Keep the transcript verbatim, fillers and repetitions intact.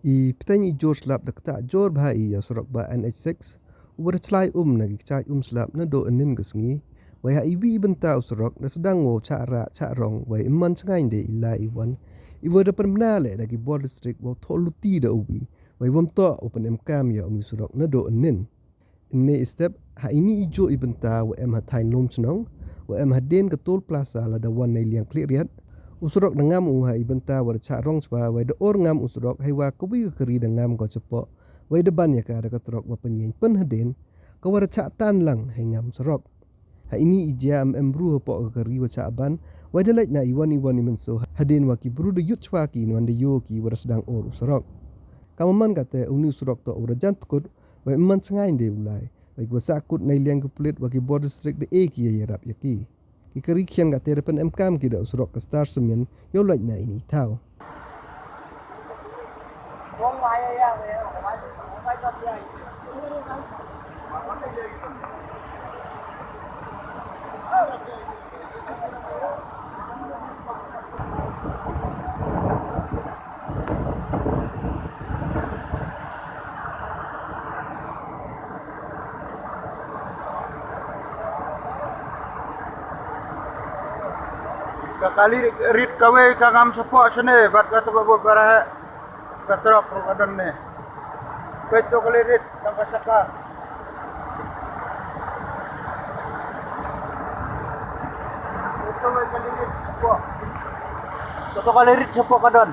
I pteng i jor slap da ktah jor bha i ya u surok ba N H six, u wa da chlai um na ki kchai um slap na do ynnin ka sngi. Wei ha i wi i bynta u surok da sdang wow chah rah chah rong, wei ym man chngain de i lai i wan. I wa da pynbna le da ki bor district wow thoh luti da u wi, wei wam toh u pynemkam ya u ni surok na do ynnin. Ynne i step, ha ini i jor i bynta wa em ha thaiñ Lumshnong, wa em ha dien ka Toll Plaza lada wan nei liang Khliehriat. U surok da ngam u ha i bynta wa da chah rong chwa, wei da or ngam u surok hei wa ka wi ka kari da ngam ko chapoh, wei da ban ya ka da ka trok wa pynyeng pyn ha dien, ka wa da chah tan lang hei ngam surok. Ha ini i jia em em bru hapoh ka kari wa chah ban, wei da leit na i wan i wan i mynsaw ha dien wa ki bru da yut chwa ki wan da yoh ki wa da sdang or u surok. Ka maman kate u ni u surok toh u da jan tkut, wei ym man chngain de u lai, wei ki wa sah kut nei liang ki pulit wa ki bor district da e ki ya yarap ya ki. Ki kari khian kate da pynemkam ki da u surok ka Star Cement yow lait na ini i thaw. Ka kali rit kawei ka ngam chapoh shane, bad ka taba bud barah ka trok ru ka don ne. Peit to kali rit tang ka saka. Ito kali rit chapoh. Ito kali rit chapoh ka don.